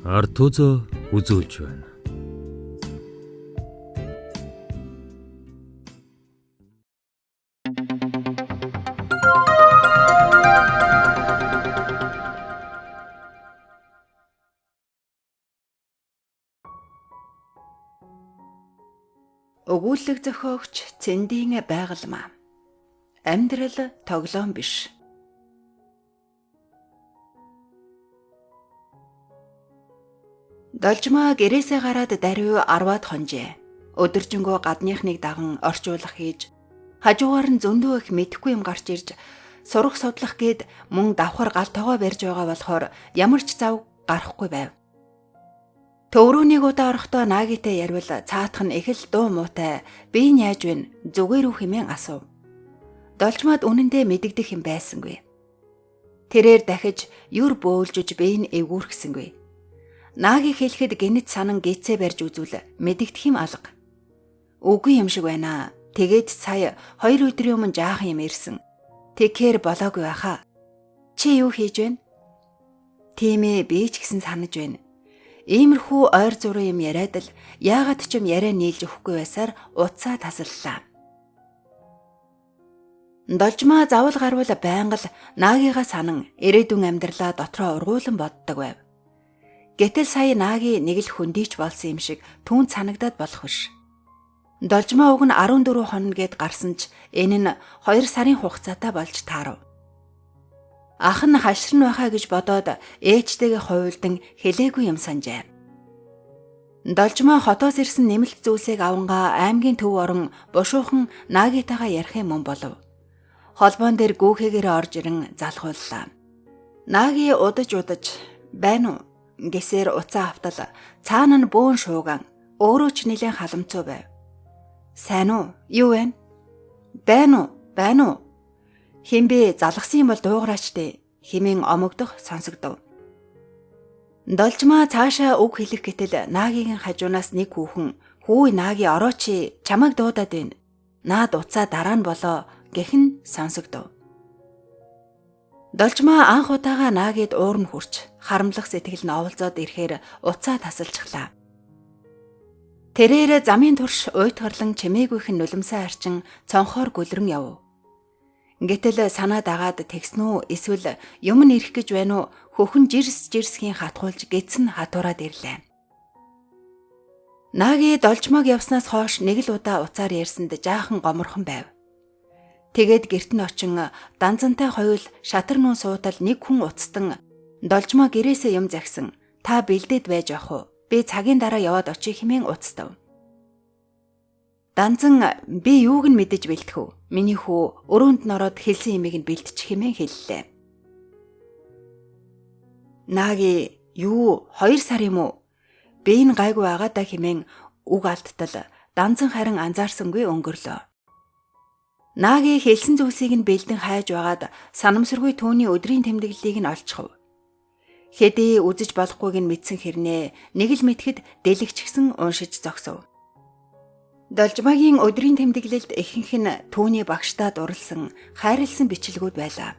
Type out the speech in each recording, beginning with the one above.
Артузо үзүүлж байна. Өгүүлэг зохиогч Цэндийн Байгалмаа. Амьдрал тоглоом биш. Должмаа гэрээсээ гараад даруй 10-аад хонжээ. Өдөржингөө гадныхныг даган орчуулах хийж хажуугаар нь зөндөө их мэдэхгүй юм гарч ирж сурах судлах гээд мөн давхар гал тогоо барьж байгаа болохоор ямар ч зав гарахгүй байв. Төврүүнийг удаа орохдоо Наагитай ярил цаатах нь их л дуу муутай би нь яаж вэ зүгээр үү хэмээн асуув. Должмаад үнэндээ мэдэгдэх юм байсангүй. Тэрээр дахиж юр бөөлжөж би нь эвгүүрхсэнгүй. Нааги хэлэхэд гэнэт санан гидсээ барьж үзвэл мэдэгдэх юм алга. Үгүй юм шиг байна. Тэгээд сая 2 өдрийн өмнө жаахан юм ирсэн. Тэгэхээр болоогүй байхаа. Чи юу хийж вэ? Тийм ээ, би ч гэсэн санаж байна. Иймэрхүү ойр зуруу юм яриад л яагаад ч юм яриа нийлж өгөхгүй байсаар утсаа тасаллаа. Должмаа завал гарвал байнга л Наагигаа санан ирээдүйн амьдралаа дотроо ургуулan боддог байв. Гэтэл сая Нааги нэг л хөндийч болсон юм шиг түүнд санагдаад болох биш. Должмаа уг нь 14 хоног гээд гарсан ч энэ нь 2 сарын хугацаатай болж таарав. Ах нь хаширна байхаа гэж бодоод ээжтэйгээ хувилдан хэлээгүй юм санжээ. Должмаа хотоос ирсэн нэмэлт зүйлсийг авангаа аймгийн төв орон бушуухан Наагитайгаа ярих юм болов. Холбоон дээр гүүхээгээрээ орж ирэн залхууллаа. Нааги удаж удаж байна уу гэсээр уцаа автал цаана нь бөөн шууган өөрөө ч нэлээд халамцуу байв. Сайн уу? Юу вэ? Байна уу? Байна уу? Хинбэ залгасан юм бол дуугараач дээ хэмээн омогдох сонсогдов. Должмаа цаашаа үг хэлэх гэтэл Наагийн хажуунаас нэг хүүхэн "Хүү Нааги орооч, чамайг дуудаад байна. Наад уцаа дараа нь болоо" гэх нь сонсогдов. Должмаа анх удаага Наагид уурн хүрч харамлах сэтгэл нь оволцоод ирэхээр уцаа тасалчихлаа. Тэрээр замын турш уйтгарлан чимээгүйхэн нулимсаа арчин цонхоор гүлрэн яв. Гэтэл санаа дагаад тэгсэн үү эсвэл юм нь ирэх гэж байна уу хөхөн жирс жирсхийн хатгуулж гидсэн хатуураад ирлээ. Нааги Должмааг явснаас хойш нэг л удаа уцаар ярьсанд жаахан гоморхон байв. Тэгээд гэрт нь очин данзантай хоёул шатар нүүн суутал нэг хүн уцтан Должмаа гэрээсээ юм загсан. Та бэлдээд байж явах уу? Би цагийн дараа яваад очих хэмээн уцтав. Данзан би юуг нь мэдэж бэлтгэв? Миний хүү өрөөнд нь ороод хэлсэн юмыг нь бэлтчих хэмээн хэллээ. Нааги юу 2 сар юм уу? Би энэ гайгүй байгаа даа хэмээн үг алдтал данзан харин анзаарсангүй өнгөрлөө. Нааги хэлсэн зүйлсийг нь бэлдэн хайж байгаад санамсаргүй түүний өдрийн тэмдэглэлийг нь олчихов. Хэдий үзэж болохгүйг нь мэдсэн хэрнээ нэг л мэтгэд дэлгчгсэн уншиж зогсов. Должмаагийн өдрийн тэмдэглэлд ихэнх нь түүний багштаа дурлсан, хайрлсан бичлэгүүд байлаа.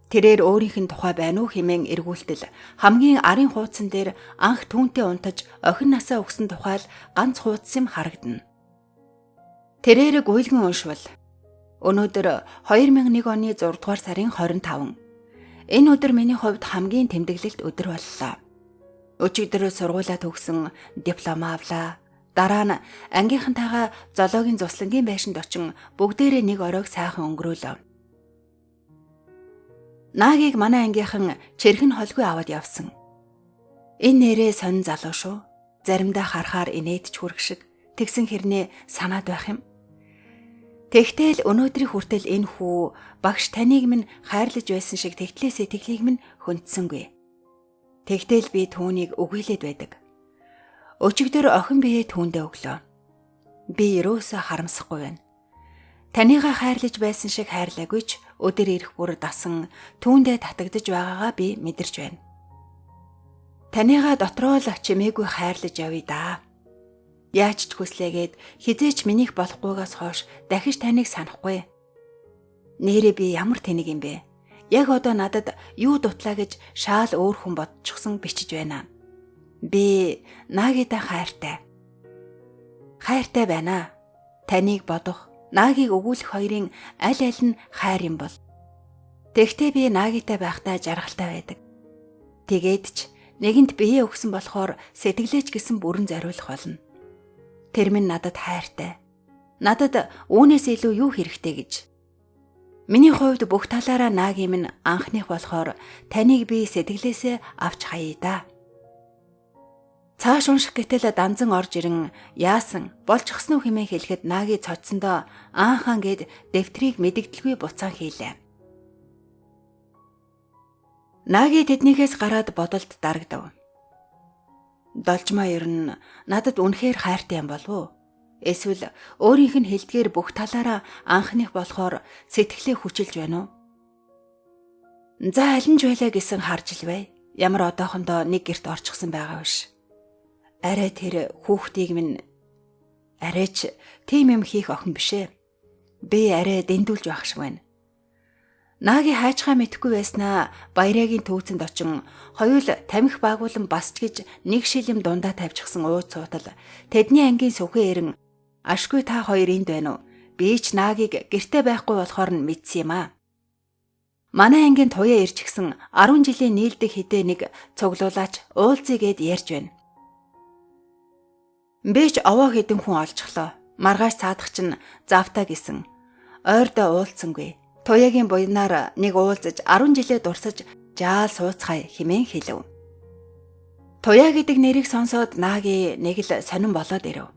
Тэрээр өөрийнх нь тухай байна уу хэмээн эргүүлтэл хамгийн арын хуудсан дээр анх түүнтэй унтаж охин насаа өгсөн тухай л ганц хуудас юм харагдана. Тэрээр гуйлган уншвал өнөөдөр 2001 оны 6 дугаар сарын 25. Энэ өдөр миний хувьд хамгийн тэмдэглэлт өдөр боллоо. Өчигдөр сургуулаа төгсөн, диплом авлаа. Дараа нь ангийнхантайгаа зоологийн зуслангийн байшинд очин бүгдээрээ нэг оройг сайхан өнгөрөөлөө. Наагийг манай ангийнхан чэрхэн холгүй аваад явсан. Энэ нэрээ сонин залуу шүү. Заримдаа харахаар инээдч хүрэх шиг тэгсэн хэрнээ санаад байх юм. Тэгтэл өнөөдрийн хүртэл энэ хүү багш таныг минь хайрлаж байсан шиг тэгтлээ сэтгэлийг минь хөнтсөнгүй. Тэгтэл би түүнийг үгүйлээд байдаг. Өчигдөр охин биеэ түүндээ өглөө. Би ерөөсөө харамсахгүй байна. Таныгаа хайрлаж байсан шиг хайрлаагүй ч өдөр ирэх бүр дасан түүндээ татагдаж байгаагаа би мэдэрч байна. Таныгаа дотроо л чимээгүй хайрлаж явъя да. Яаж ч хүслээгээд хизээч минийх болохгүйгээс хойш дахиж таныг санахгүй. Нэрээ би ямар тэнэг юм бэ? Яг одоо надад юу дутлаа гэж шаал өөр хүн бодчихсон бичиж байна. Би Наагитай хайртай. Хайртай байна. Таныг бодох, Наагийг өгүүлэх хоёрын аль аль нь хайр юм бол. Тэгтээ би Наагитай байхдаа жаргалтай байдаг. Тэгээд ч нэгэнт бие өгсөн болохоор сэтгэлээч гэсэн бүрэн зориулах болно. Тэр минь надад хайртай. Надад үүнээс илүү юу хэрэгтэй гэж. Миний хувьд бүх талаараа Нааги минь анхных болохоор таныг би сэтгэлээсээ авч хаяа да. Цааш унших гэтэл данзан орж ирэн яасан болчихсон уу хэмээн хэлэхэд Нааги цоцсондоо аахаан гэд дэвтрийг мэдэгдэлгүй буцаан хийлээ. Нааги тэднийхээс гараад бодолд дарагдав. Должмаа ер нь надад үнэхээр хайртай юм болов уу? Эсвэл өөрийнх нь хэлдгээр бүх талаараа анхных болохоор сэтгэлээ хүчилж байна уу? За аль нь ч байлаа гэсэн харж л бай. Ямар одоохондоо нэг герт орчихсон байгаа биш. Арай тэр хүүхдийг минь арайч тийм юм хийх охин биш ээ. Би арай дэндүүлж байх шиг байна. Нааги хайчхаа мэдэхгүй байснаа Баярагийн төөцөнд очин хоёул тамхи баагуулан басч гэж нэг шил юм дундаа тавьчихсан ууц суутал тэдний ангийн сүхээ эрен ашгүй та хоёр энд байна уу? Би ч Наагийг гэрте байхгүй болохоор нь мэдсэн юм аа. Манай ангийн туяа ирчихсэн 10 жилийн нийлдэг хідээ нэг цуглуулаач уулзъя гэд ярьж байна. Би ч овоо хэдэн хүн олчихлоо. Маргааш цаадах чинь завтаа гэсэн. Ойрдоо уулзсангүй. Туяагийн буянаар нэг уулзаж 10 жилээ дурсаж жаал сууцгаая хэмээн хэлв. Туяа гэдэг нэрийг сонсоод Нааги нэг л сонин болоод ирэв.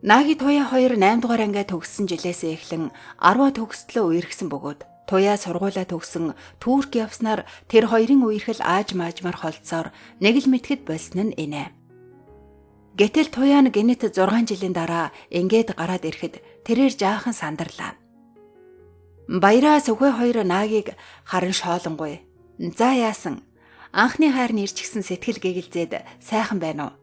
Нааги Туяа хоёр 8 дугаар ангиа төгссөн жилээсээ эхлэн 10 төгсдлөө үерхсэн бөгөөд Туяа сургуулаа төгсөн Турк явснаар тэр хоёрын үерхэл ааж маажмаар холдсоор нэг л мэтгэд болсон нь инэ. Гэтэл Туяа нь гинэт 6 жилийн дараа ингээд гараад ирэхэд тэрээр жаахан сандарлаа. Баяраа сүхээ хоёр Наагийг харан шоолонгүй. За яасан? Анхны хайр нь ирчихсэн сэтгэл гэгэлзээд сайхан байна уу?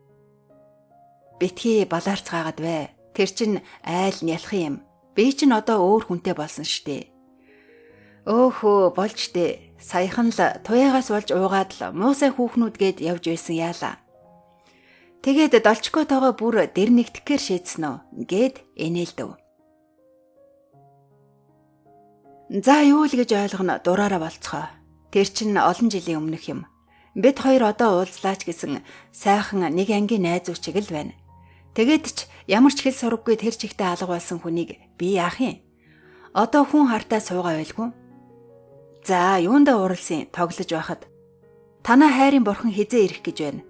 Битгий балаарцгаагаад бай. Тэр чин айл нялх юм. Би чин одоо өөр хүнтэй болсон штэ. Өөхөө болж штэ. Саяхан л туяагаас болж уугаад л муусай хүүхнүүд гээд явж байсан яалаа. Тэгээд долчкотойгоо бүр дэр нэгтгэхээр шийдсэн үү гэд инээлдэв. За юу л гэж ойлгоно дураараа болцгоо. Тэр чин олон жилийн өмнөх юм. Бид хоёр одоо уулзлаач гэсэн сайхан нэг ангийн найзуу чиг л байна. Тэгээд ч ямар ч хэл сураггүй тэр чигтээ алга болсон хүнийг би яах юм? Одоо хүн хартаа суугаа байлгүй. За юундаа уралсан тоглож байхад танаа хайрын бурхан хизээ ирэх гэж байна.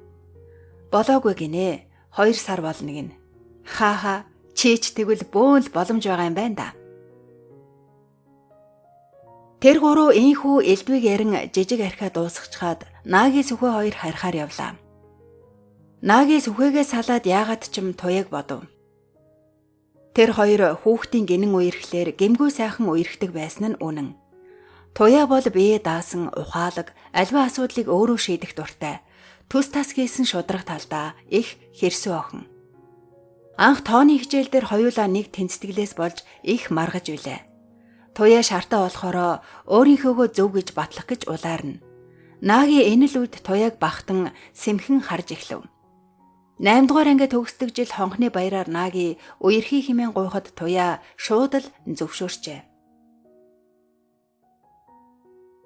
Болоогүй гинэ. 2 сар болно гин. Ха ха чи ч тэгвэл бөөн л боломж байгаа юм байна да. Тэр гурав энхүү элдвийг ярин жижиг архиа дуусгачхаад Нааги сүхээ хоёр харихаар явлаа. Нааги сүхээгээ салаад яагаад ч юм Туяаг бодов. Тэр хоёр хүүхдийн гинэн үерхлээр гэмгүй сайхан үерхдэг байсан нь үнэн. Туяа бол бие даасан ухаалаг, альва асуудлыг өөрөө шийдэх дуртай. Төс тас хийсэн шудраг талдаа их хэрсүү охин. Анх тооны хичээл дээр хоёулаа нэг тэнцэтгэлээс болж их маргаж билээ. Туяа шартаа болохоро өөрийнхөөгөө зөв гэж батлах гэж улаарна. Нааги энэ л үед Туяаг бахтан сэмхэн харж эхлэв. 8 дугаар анги төгсдөг жил хонхны баяраар Нааги үерхий хэмээн гуйхад Туяа шууд л зөвшөөрчээ.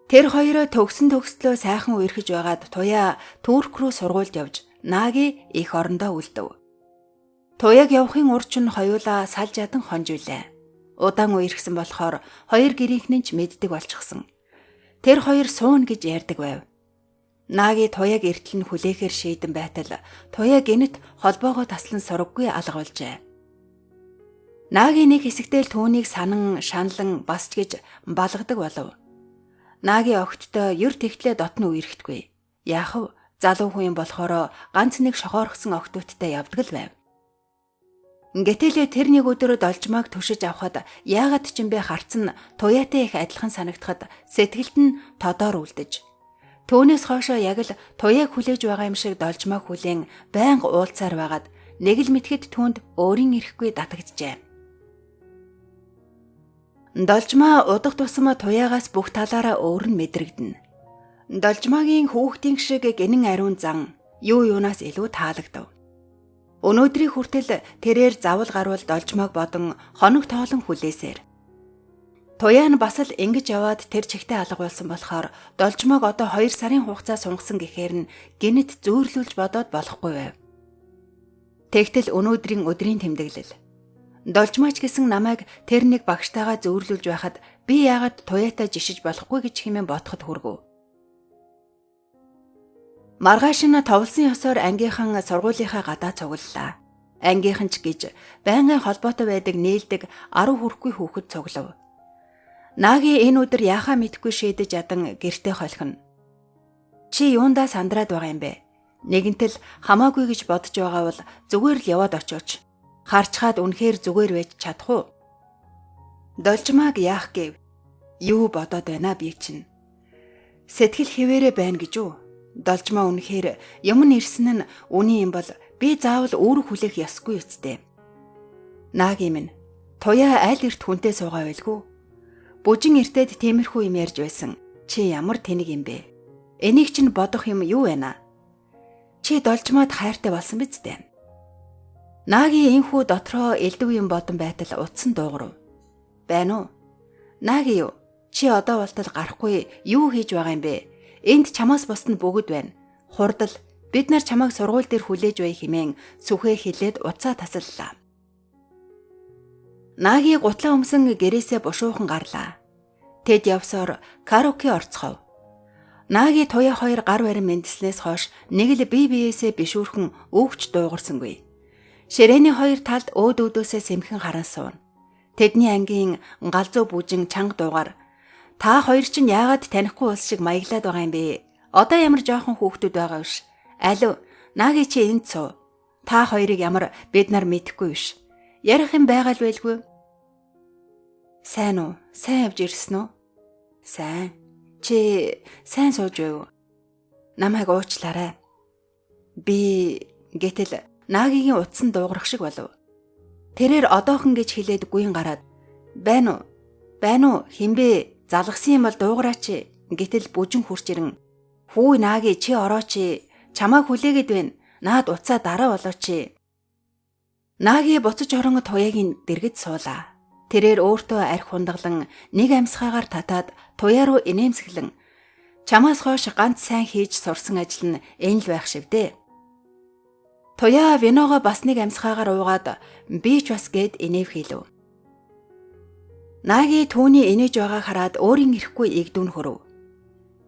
Тэр хоёроо төгсөн төгслөө сайхан үерхэж байгаад Туяа Турк руу сургуульд явж Нааги их орондоо үлдэв. Туяаг явахын урд чинь хоёулаа салж ядан хонж билээ. Удаан үерхсэн болохоор хоёр гэрийнхэн ч мэддэг болчихсон. Тэр хоёр суун гэж ярьдаг байв. Нааги Туяаг эртэл нь хүлээхээр шийдэн байтал Туяа гинэт холбоогоо таслан сураггүй алга болжээ. Нааги нэг хэсэгтэл түүнийг санан шаналан бас ч гэж балгадаг болов. Нааги огттой ер тэгтлээ дотно үерхдэггүй. Яахав залуу хүн юм болохоор ганц нэг шохоорхсон октоудтай явдаг л байв. Гэтэл тэр нэг өдөр Должмааг түшиж авахад яагаад ч юм бэ харц нь Туяатай их адилхан санагдахад сэтгэлд нь тодоор үлдэж. Түүнээс хойшоо яг л Туяаг хүлээж байгаа юм шиг Должмааг хүлээн байнга уулзсаар байгаад нэг л мэтгэд түүнд өөрийн ирэхгүй татагджээ. Должмаа удах тусмаа Туяагаас бүх талаараа өөр нь мэдрэгдэнэ. Должмаагийн хүүхдийн шиг гинэн ариун зан, Юу юунаас илүү таалагдав. Өнөөдрийг хүртэл тэрээр завал гарвал Должмоог бодон хоног тоолон хүлээсээр. Туяа нь бас л ингэж яваад тэр чигтээ алга болсон болохоор Должмоог одоо 2 сарын хугацаа сунгасан гэхээр нь гинэт зөөрлүүлж бодоод болохгүй байв. Тэгтэл өнөөдрийн өдрийн тэмдэглэл. Должмооч гэсэн намайг тэр нэг багштайгаа зөөрлүүлж байхад би яагаад Туяатай жишиж болохгүй гэж хэмээн бодоход хүргэв. Маргааш нь товлсон ёсоор ангийнхан сургуулийнхаа гадаа цуглалаа. Ангийнхан ч гэж байнгын холбоотой байдаг нээлдэг 10 хүрэхгүй хүүхэд цуглав. Нааги энэ өдөр яхаа мэдхгүй шийдэж ядан гэртээ холхино. Чи юундаа сандраад байгаа юм бэ? Нэгэнтэл хамаагүй гэж бодож байгаа бол зүгээр л яваад очооч. Харчхаад үнэхээр зүгээр байж чадах уу? Должмааг яах гэв? Юу бодоод байна би чинь? Сэтгэл хэвээрээ байна гэж үү? Должмоо үнэхээр юм ирсэн нь үний юм бол би заавал үүрэг хүлээх ёсгүй үсттэй. Нааги минь Туяа аль эрт хүнтэй суугаа байлгүй. Бүжин эртээд тиймэрхүү юм ярьж байсан. Чи ямар тэнэг юм бэ? Энийг чинь бодох юм юу байна? Чи Должмоод хайртай болсон биз дээ. Нааги энхүү дотроо элдв юм бодон байтал утсан дуугарв. Байна уу? Нааги юу? Чи одоо болтол гарахгүй юу хийж байгаа юм бэ? Энд чамаас бусд нь бүгд байна. Хурдал бид нар чамайг сургууль дээр хүлээж бай хэмээн сүхээ хилээд уцаа тасаллаа. Нааги гутлаа өмсөн гэрээсээ бушуухан гарлаа. Тэд явсоор караоке орцгов. Нааги Туяа хоёр гар барин мэндэлснээс хойш нэг л бие биесээ бишүүрхэн өвч дуугарсангүй. Ширээний хоёр талд өөд өөдөөсөө сэмхэн харан сууна. Тэдний ангийн галзуу бүжин чанга дуугаар та хоёр чинь яагаад танихгүй улс шиг маяглаад байгаа юм бэ? Одоо ямар жоохон хүүхдүүд байгаа биш. Алив, Нааги чи энд суу. Та хоёрыг ямар бид нар мэдэхгүй биш. Ярих юм байгаа л байлгүй. Сайн уу? Сайн явж ирсэн үү? Сайн. Чи сайн сууж байв уу? Намайг уучлаарай. Би гэтэл Наагигийн утсан дуугарах шиг болов. Тэрээр одоохон гэж хэлээд гүйн гараад байна уу? Байна уу? Хинбэ? Залгасан юм бол дуугараач. Гэтэл бүжин хурч ирэн хүү Нааги чи орооч. Чамайг хүлээгээд байна. Наад уцаа дараа болооч. Нааги буцаж орон Туяагийн дэргэд суулаа. Тэрээр өөртөө арх хундаглан нэг амьсгаагаар татаад Туяа руу инээмсэглэн чамаас хойш ганц сайн хийж сурсан ажил нь энэ л байх шивдээ. Туяа виногоо бас нэг амьсгаагаар уугаад би ч бас гээд инээв хийлв. Нааги түүний инээж байгааг хараад өөрийн ирэхгүй игдүүн хөрөв.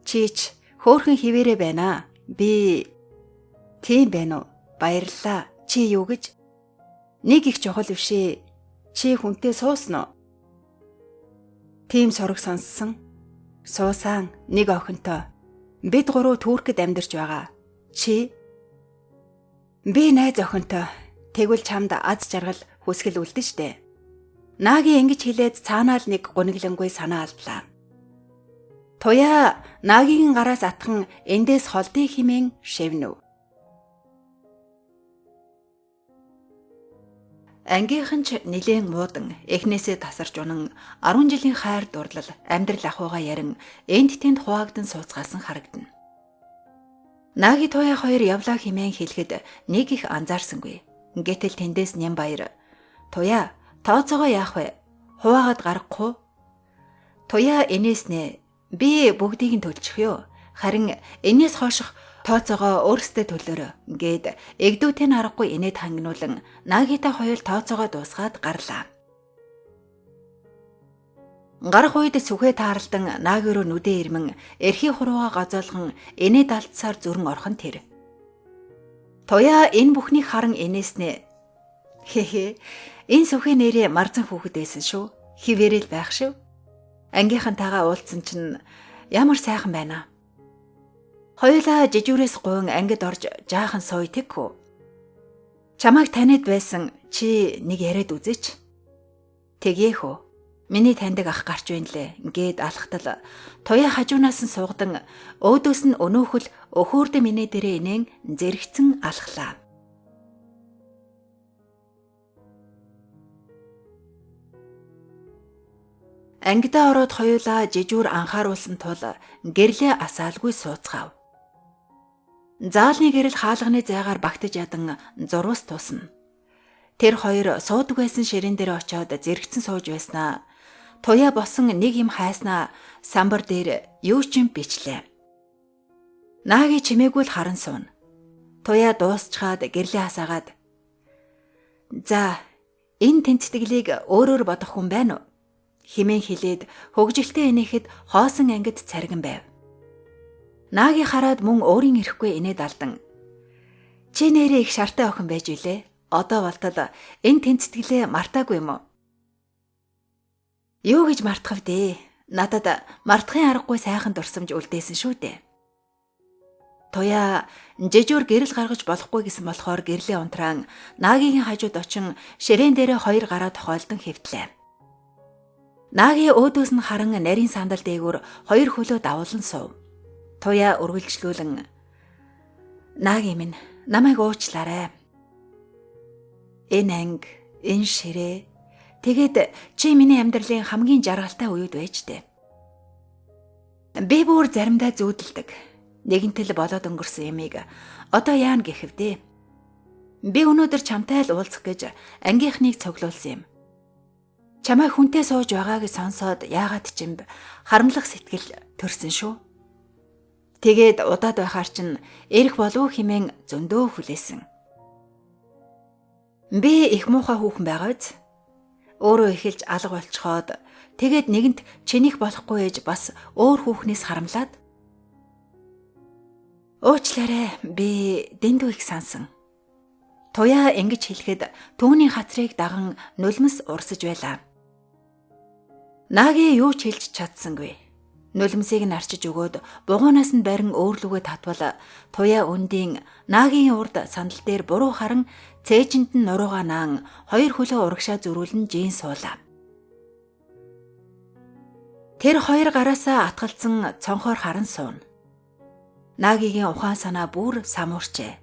Чич хөөхөн хിവэрэ байна. Би тийм байна уу? Баярлалаа. Чи юу гэж? Нэг их чухал биш ээ. Чи хүнтэй суусан уу? Тийм сорог сонссон. Суусан нэг охинтой. Бид гурав Туркид амьдарч байгаа. Чи? Би найз охинтой. Тэгвэл чамд аз жаргал хүсгэл үлдэн штэ. Нааги ингэж хэлээд цаанаа л нэг гуниглангүй санаа алдлаа. Туяа Наагийн гараас атхан эндээс холдъё хэмээн шивнэв. Ангийнхан ч нилээн муудан эхнээсээ тасарч унан 10 жилийн хайр дурлал амьдрал ахуйгаа ярин энд тэнд хуваагдан сууцгаасан харагдана. Нааги Туяа хоёр явлаа хэмээн хэлэхэд нэг их анзаарсангүй. Гэтэл тэндээс Нямбаяр Туяа тооцоогоо яах вэ? Хуваагаад гаргах уу? Туяа инээснэ би бүгдийг нь төлчих ёо. Харин энээс хойших тооцоогоо өөрсдөө төлөөрэй гээд эгдүүтэй нь аргагүй инээд хангинуулан Наагитай хоёул тооцоогоо дуусгаад гарлаа. Гарах үед сүхээ тааралдан Нааги руу нүдэ ирмэн эрхий хурууга гозоолгон инээд алдсаар зүрэн орхон тэр. Туяа энэ бүхнийг харан инээснэ. Хэ энэ сүхээ нэрээ марзан хүүхэд байсан шүү. Хിവэрэл байх шив. Ангийнхантайгаа уулзсан чинь ямар сайхан байна. Хоёулаа жижүүрээс гуйн ангид орж жаахан сууй тэгхүү. Чамайг таниад байсан чи нэг яриад үзээч. Тэгье хөө. Миний таньдаг ах гарч байна лээ гээд алхтал Туяа хажуунаас нь суугдан өөдөөс нь өнөөхөл өхөөрдө минь дээрээ инээн зэрэгцэн алхлаа. Ангидаа ороод хоёулаа жижүүр анхааруулсан тул гэрлээ асаалгүй сууцгаав. Заалны гэрэл хаалганы зайгаар багтаж ядан зурвас тусна. Тэр хоёр суудаг байсан ширээн дээр очиод зэрэгцэн сууж байснаа Туяа босон нэг юм хайснаа самбар дээр юу ч юм бичлээ. Нааги чимээгүй л харан сууна. Туяа дуусчхаад гэрлээ хасаагаад "За, энэ тэнцэтгэлийг өөрөөр бодох хүн байна уу?" хэмээн хэлээд хөгжилтэй инээхэд хоосон ангид царгин байв. Нааги хараад мөн өөрийн ирэхгүй инээд алдан. "Чи нэрээ их шартай охин байж билээ. Одоо болтол энэ тэнцэтгэлээ мартаагүй юм уу?" "Юу гэж мартах вэ? Надад мартахын аргагүй сайхан дурсамж үлдээсэн шүү дээ." Туяа жижүүр гэрэл гаргаж болохгүй гэсэн болохоор гэрлээ унтраан Наагийн хажууд очин ширээн дээрээ хоёр гараа тохиолдон хэвтлээ. Нааги өөдөөс нь харан нарийн сандал дээгүүр хоёр хөлөө давуулан суув. Туяа үргэлжлүүлэн "Нааги минь, намайг уучлаарай. Энэ анги, энэ ширээ, тэгээд чи миний амьдралын хамгийн жаргалтай үед байж тээ. Би бүр заримдаа зүүдэлдэг. Нэгэнтэл болоод өнгөрсөн ямыг одоо яана гэхэв дээ. Би өнөөдөр чамтай л уулзах гэж ангийнхныг цуглуулсан юм. Чамайг хүнтэй сууж байгааг сонсоод яагаад ч юм харамлах сэтгэл төрсөн шүү. Тэгээд удаад байхаар чинь эрх болов хэмээн зөндөө хүлээсэн. Би их муухай хүүхэн байгаа биз? Өөрөө эхэлж алга болцоход тэгээд нэгэнт чинийх болохгүй ээж бас өөр хүүхнээс харамлаад уучлаарай, би дэндүү их сансан." Туяа ингэж хэлэхэд түүний хацрыг даган нулимс урсаж байлаа. Нааги юу ч хэлж чадсангүй. Нулимсыг нь арчиж өгөөд бугуунаас нь барин өөрлөгөө татвал Туяа өндийн Наагийн урд сандал дээр буруу харан цээжинд нь нуруугаа наан хоёр хөлөө урагшаа зөрүүлэн жин суулаа. Тэр хоёр гараасаа атгалцсан цонхоор харан сууна. Наагигийн ухаан санаа бүр самуурчээ.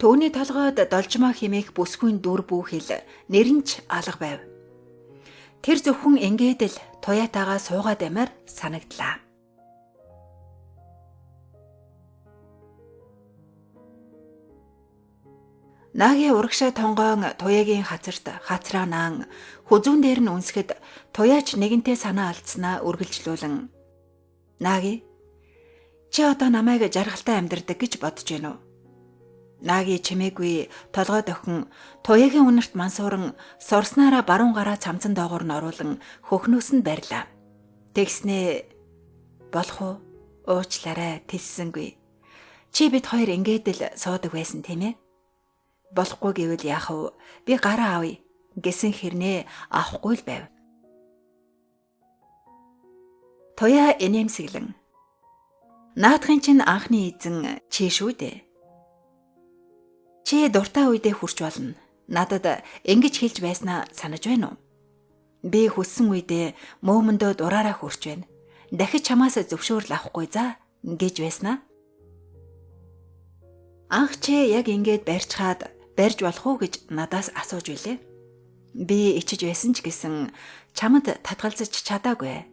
Түүний толгойд должмоо химээх бүсгүйн дүр бүүхэл нэр нь ч алга байв. Тэр зөвхөн ингээд л Туяатайгаа суугаад баймаар санагдлаа. Нааги урагшаа тонгоон Туяагийн хацарт хацраа наан хүзүүн дээр нь үнсэхэд Туяач нэгэнтээ санаа алдснаа үргэлжлүүлэн "Нааги, чи одоо намайг жаргалтай амьдардаг гэж бодож байна уу?" Нааги чимээгүй толгой дохин Туяагийн үнэрт мансууран сурснаараа баруун гараа цамцан доогоор нь оруулан хөхнөөс нь барьлаа. Тэгснээ "Болох уу? Уучлаарай, тэлсэнгүй. Чи бид хоёр ингээд л суудаг байсан тийм ээ? Болохгүй гэвэл яах вэ? Би гараа авъя" гэсэн хэрнээ авахгүй л байв. Туяа инээмсэглэн "Наадхын чинь анхны эзэн чи шүү дээ. Чи дуртай үедээ хүрч болно. Надад ингэж хэлж байснаа санаж байна уу? Би хүссэн үедээ мөөмөндөө дураараа хүрч байна. Дахиж чамаас зөвшөөрөл авахгүй за гэж байснаа. Анх чи яг ингээд барьчхаад барьж болох уу гэж надаас асууж билээ. Би ичиж байсан ч гэсэн чамд татгалзаж чадаагүй.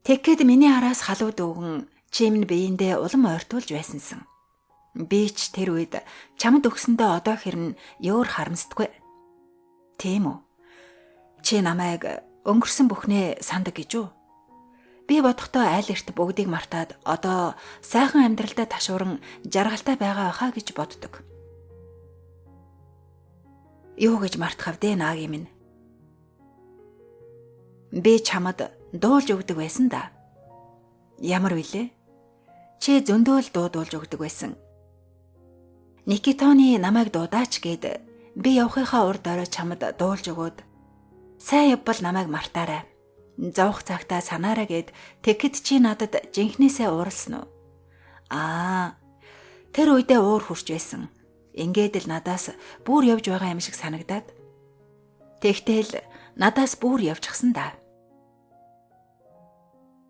Тэгэхэд миний араас халуу дүүгэн чи минь биеиндээ улам ойртуулж байсансан. Би ч тэр үед чамд өгсөндөө одоо хэрн өөр харамсдаггүй. Тийм үү? Чи намайг өнгөрсөн бүхнээ сандаг гэж үү? Би бодохдоо айл эрт бүгдийг мартаад одоо сайхан амьдралдаа ташууран жаргалтай байгаа байхаа гэж боддог. Юу гэж мартах вэ Нааги минь? Би чамд дуулж өгдөг байсан да. Ямар вүлээ? Чи зөндөө л дуудуулж өгдөг байсан. Никитоны намайг дуудаач гэд би явахынхаа урд орой чамд дуулж өгөөд сайн явбал намайг мартаарай. Зовх цагтаа санаарай гэд тэгэхэд чи надад жинхнээсээ ууралсан уу? Аа, тэр үедээ уур хурч байсан. Ингээд л надаас бүр явж байгаа юм шиг санагдаад. Тэгтэл надаас бүр явчихсан да.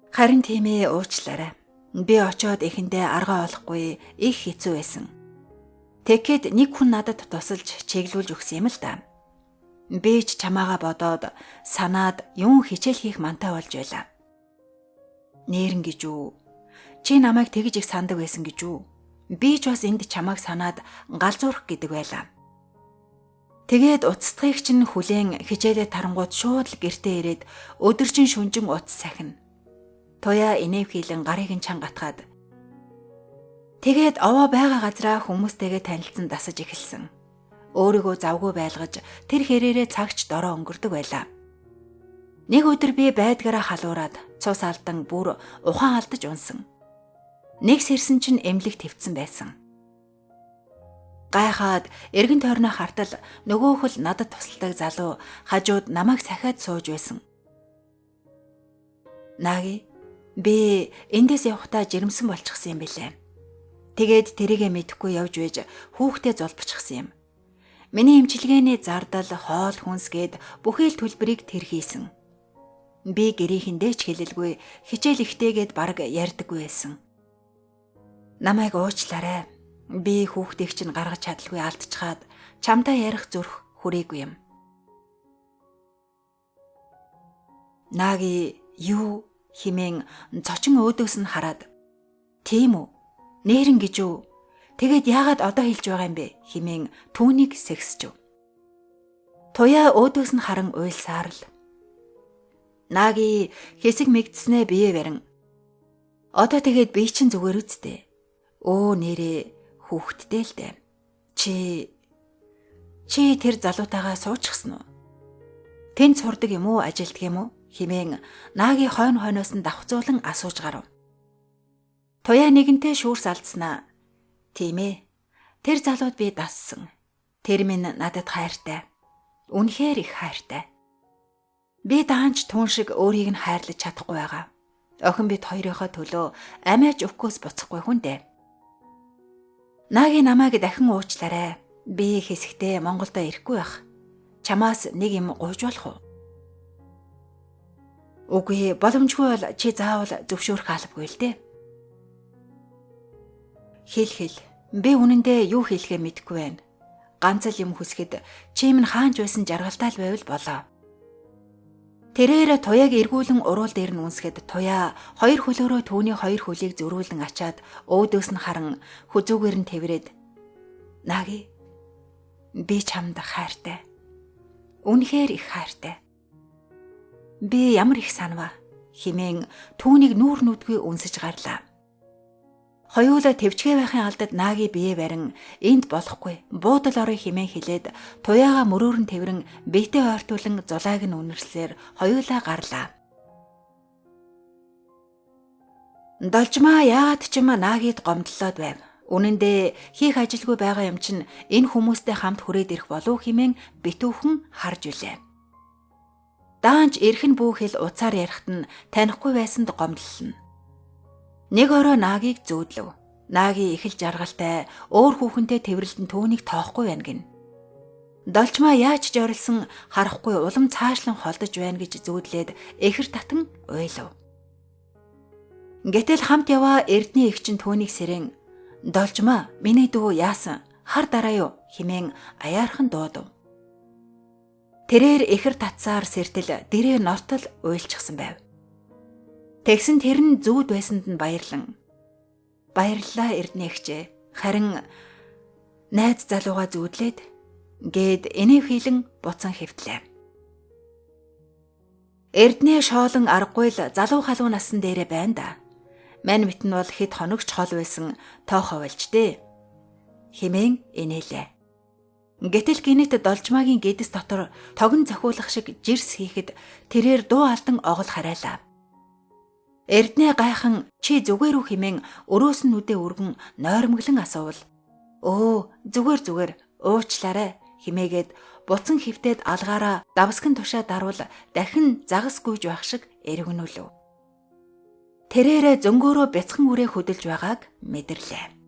Харин тийм ээ, уучлаарай. Би очоод эхэндээ аргаа олохгүй их хэцүү байсан. Тэгэхэд нэг хүн надад тусалж чиглүүлж өгсөн юм л да. Би ч чамаагаа бодоод санаад юун хичээл хийх мантай болж байлаа. Нэрэн гэж үү? Чи намайг тэгж их сандаг байсан гэж үү? Би ч бас энд чамайг санаад галзуурах гэдэг байлаа. Тэгээд уцтахыг чинь хүлээн хичээлээ тарангууд шууд л гэртээ ирээд өдөржин шүнжин утас сахина. Туяа инээв хийлэн гарыг нь чанга атгаад. Тэгээд овоо байгаа газраа хүмүүстэйгээ танилцсан дасаж эхэлсэн. Өөрийгөө завгүй байлгаж тэр хэрээрээ цагч дороо өнгөрдөг байлаа. Нэг өдөр би байдгаараа халуураад цус алдан бүр ухаан алдаж унсан. Нэг сэрсэн чинь эмнэлэг твцсэн байсан. Гайхаад эргэн тойрноо хартал нөгөөх л надад тусалдаг залуу хажууд намайг сахиад сууж байсан. Нааги би эндээс явахдаа жирэмсэн болчихсон юм билээ. Тэгээд тэрийгэ мэдэхгүй явж байж хүүхдээ зулбчихсан юм. Миний эмчилгээний зардал, хоол хүнс гээд бүхий л төлбөрийг тэр хийсэн. Би гэрийнхэндээ ч хэлэлгүй хичээл ихтэйгээд бараг ярьдаггүй байсан. Намайг уучлаарай. Би хүүхдийг чинь гаргаж чадалгүй алдчихад чамтай ярих зүрх хүрээгүй юм. Нааги юу химэн цочин өөдөөс нь хараад тийм үү? Нэрэн гэж үү? Тэгээд яагаад одоо хэлж байгаа юм бэ? Химэн түүнийг сэгсчв. Туяа өөдөөс нь харан уйлсаар л. Нааги хэсэг мэгдснээ бие барин. Одоо тэгээд би чинь зүгээр үсттэй. Өө нэрээ хүүхэдтэй л дээ. Чи тэр залуутайгаа суучихсан уу? Тэнд сурдаг юм уу, ажилддаг юм уу? Химэн нааги хойно хойноос нь давхцуулан асууж гарав. Туяа нэгэнтээ шүүрс алдснаа. Тийм ээ. Тэр залууд би дассан. Тэр минь надад хайртай. Үнэхээр их хайртай. Би даанч түн шиг өөрийг нь хайрлаж чадахгүй байгаа. Охин бид хоёрынхоо төлөө амиач өвхөөс буцахгүй хүн дээ. Нааги намайг дахин уучлаарай. Би хэсэгтээ Монголдо ирэхгүй байх. Чамаас нэг юм гуйж болох уу? Үгүй, боломжгүй бол чи заавал зөвшөөрөх албагүй л дээ. Хэл. Би үнэндээ юу хэлэхээ мэдэхгүй байна. Ганц л юм хүсэхэд чи минь хаанч байсан жаргалтай л байвал болоо. Тэрээр туяаг эргүүлэн уруул дээр нь үнсгэд туяа хоёр хөлөөрөө түүний хоёр хөлийг зөрүүлэн ачаад өөдөөс нь харан хүзүүгээр нь тэврээд Нааги би чамд хайртай. Үнэхээр их хайртай. Би ямар их санаваа химэн түүнийг нүүр нүдгүй үнсэж гарлаа. Хоёулаа тэвчгээ байхын алдад нааги бие барин энд болохгүй буудал орё химэн хэлээд туяагаа мөрөөр нь тэврэн биетэй ойртуулан зулайг нь үнэрслээр хоёулаа гарлаа. Должмаа яагаад ч юм наагид гомдлоод байв. Үнэн дээр хийх ажилгүй байгаа юм чинь энэ хүмүүстэй хамт хүрээд ирэх болов химэн битүүхэн харж үлээ. Даанч эрх нь бүү хэл уцаар ярихт нь танихгүй байсанд гомдлолно. Нэг орой наагийг зөөдлөв. Нааги их л жаргалтай өөр хүүхэнтэй тэврэлтэн түүнийг тоохгүй байна гин. Долчмаа яаж жорилсан харахгүй улам цаашлан холдож байна гэж зөөдлээд эхэр татан уйлав. Гэтэл хамт яваа эрдний эгч нь түүнийг сэрэн "Долчмаа миний дүү яасан? Хар дараа юу?" хэмээн аяархан дуудав. Тэрээр эхэр татсаар сэртэл дэрээ нортол уйлчихсан байв. Тэгсэн тэр нь зүүд байсанд нь баярлан. Баярлалаа эрдэнэ эгчээ. Харин найз залууга зүүдлээд гээд энэв хийлэн буцан хэвтлээ. Эрдэнэ шоолон аргагүй л залуу халуун насан дээрээ байна да. Мань мэт нь бол хэд хоногч хол байсан тоохоо болж дээ. Химэн инээлээ. Гэтэл гинэт должмаагийн гэдэс дотор тогон зохиулах шиг жирс хийхэд тэрээр дуу алдан огол харайлаа. Эрдэнэ гайхан чи зүгээр үү хэмээн өрөөс нь нүдээ өргөн нойрмоглон асуувал өө зүгээр уучлаарай хэмээгээд буцан хөвтөд алгаараа давсган тушаа дарвал дахин загас гүйж байх шиг эргэнүүлв. Тэрээр зөнгөөрөө бяцхан үрээ хөдөлж байгааг мэдэрлээ.